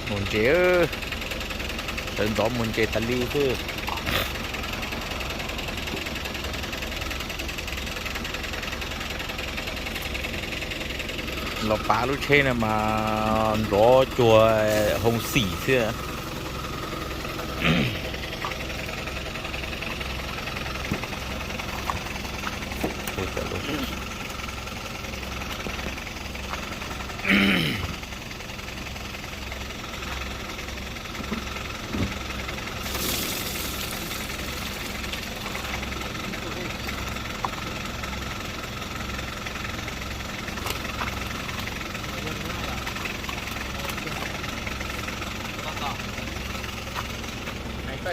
Mus ntses, sawv ntxov mus ntses tas li xwb. Los pav lub tsheb no mas nrov cuag hoo xim xwb.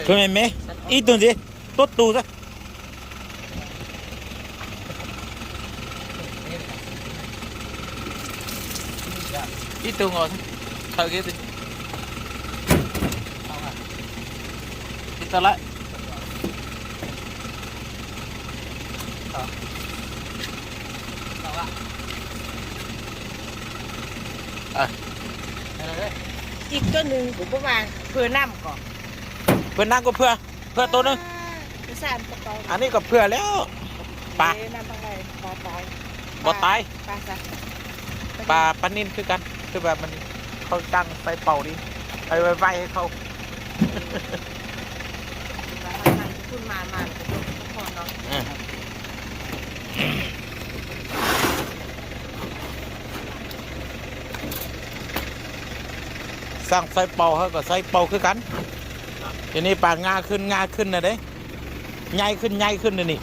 Koj me me, ib tug ntxiv, tuab tug xwb. Ib tug nkaus, khaws kiag ib tug. Tsis tau lawm. Ib tug nws kuv pab mas phwj nam kom, phwj nam kuv phwj, phwj tus nws. Anij kom phwj lawm. Pas, npau tais, pas, pas nin khwb kan, khwb pas pas nin, khau cang fais paus li, vais khau. Xaj fais paus hab kom xaiv paus khwb kan. Ces nej pas nga khwb nga khwb na deb. Nyaib khwb nyaib khwb na ni.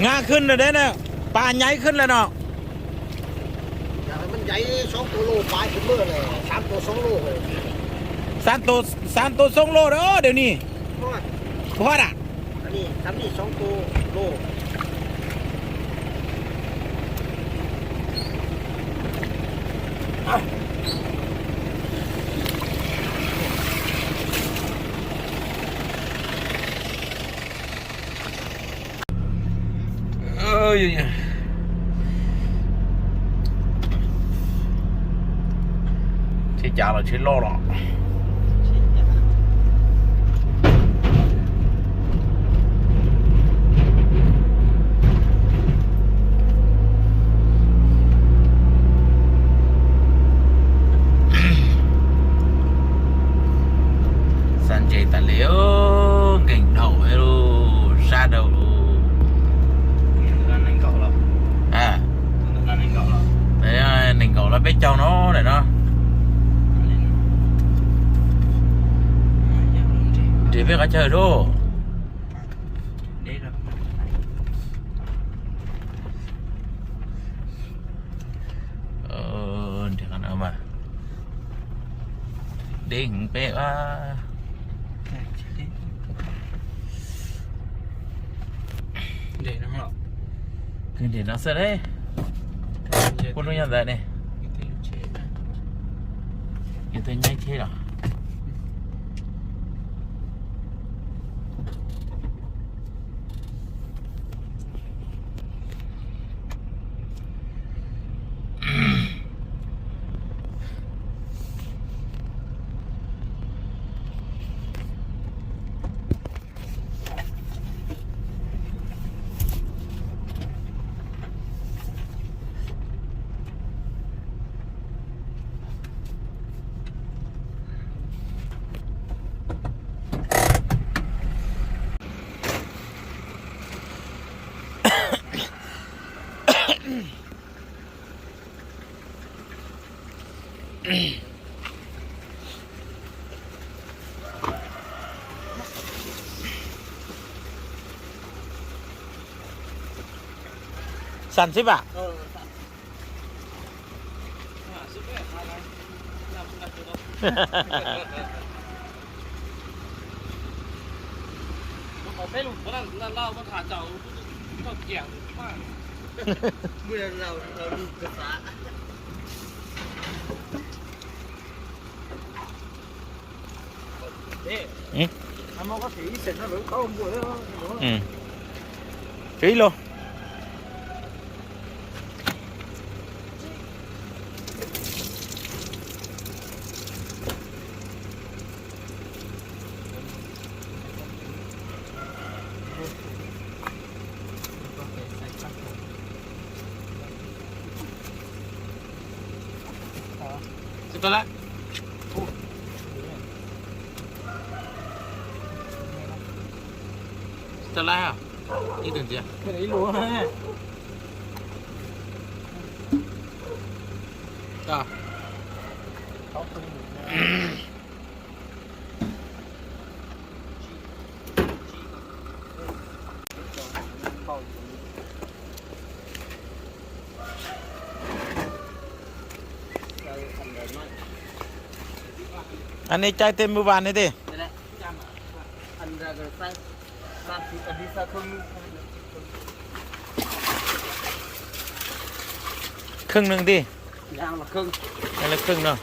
Nga khwb na deb na, pas nyaib khwb lawm no. Xab tus xoob loj dawm ni. Kuv hab da. Tsheb cav los tsheb loj los. Xav ntses tas li, nkeeg dhau lawm, sab dhau lawm. Nees nkaum los peb caug no lawm no. Nres peb qhov chaw lawm. Nres qhov no mas deb heev peb. Kwv nres no xwb lauj. Kuv lub nyob ntawd ne. Yog tus nyaib tsheb los. Xas xib as. Ib los. Tsis tau laib os. Ib tug ntxiv. Aneb caij tej mub vas ne tej. Kheej neeg tej. Kheej no.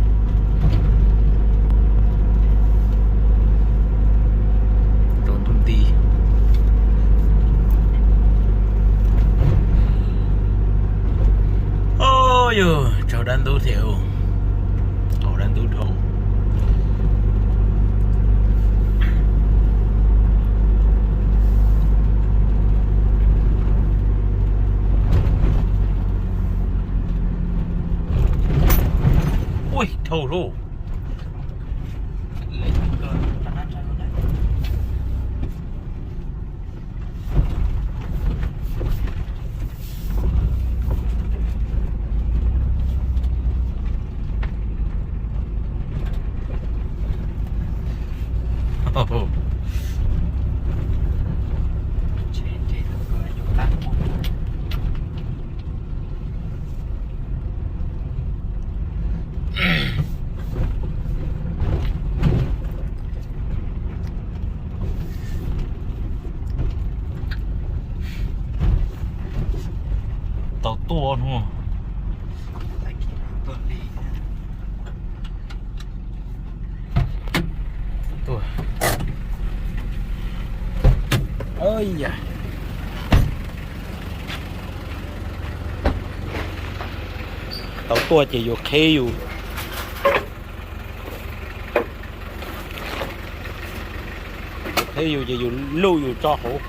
Peb cov nres ntawm ko. Rau ntuj nti. Yog tsaug dab ntub thiab, tsaug dab ntub dhau. Ui, dhau lauj. Tau tuaj no. Tau tuaj ces yus qheb yus, qheb yus ces yus luj yus tso hauv.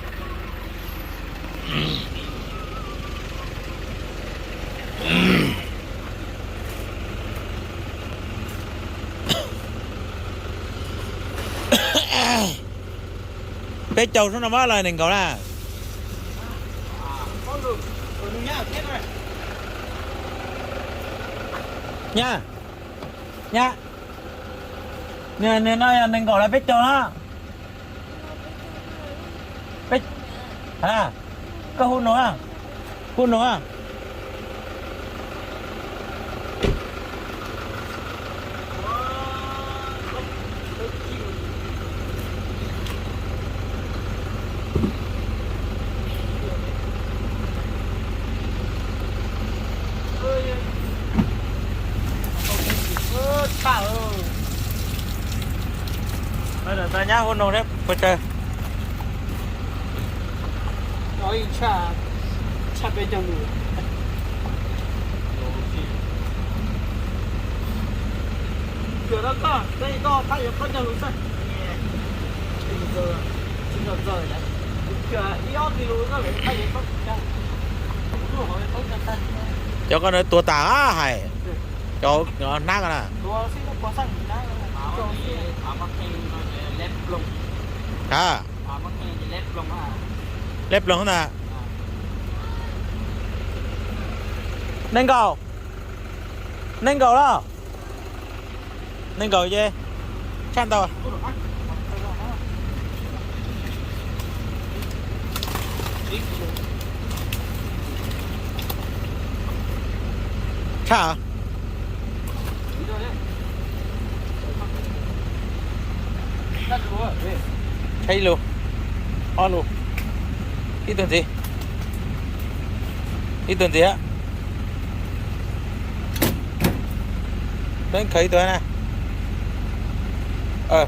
Peb caug xwb no mas los nees nkaum na. Nyab, nyab, nws no yog nees nkaum los peb caug na. Peb, a, koj hu nus a, hu nus a. Tau nyab hu nus thiab puas tsawg? Tshaj peb caug lus. Cuag no koj, peb toj thab yeej plaub caug lus xwb. Cuag ib ob kis lus koj lawm thab yeej plaub caug. Cov koj no tuag tas hais. Cov hnab ko na. Ha, leb ploog na. Nees nkaum, nees nkaum los, nees nkaum ces tshaj ntau. Tshaj. Tshaj ib lus, ob lus, ib tug ntxiv, ib tug ntxiv. Peb khaws ib tug na. Loj,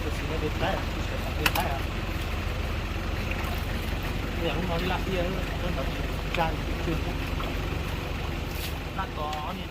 tus txiv no tus Thaib, tus txiv no tus Thaib. Lub no ib laj tiaj, lub ntawd tsa tus tswg. Laj tos ob niag.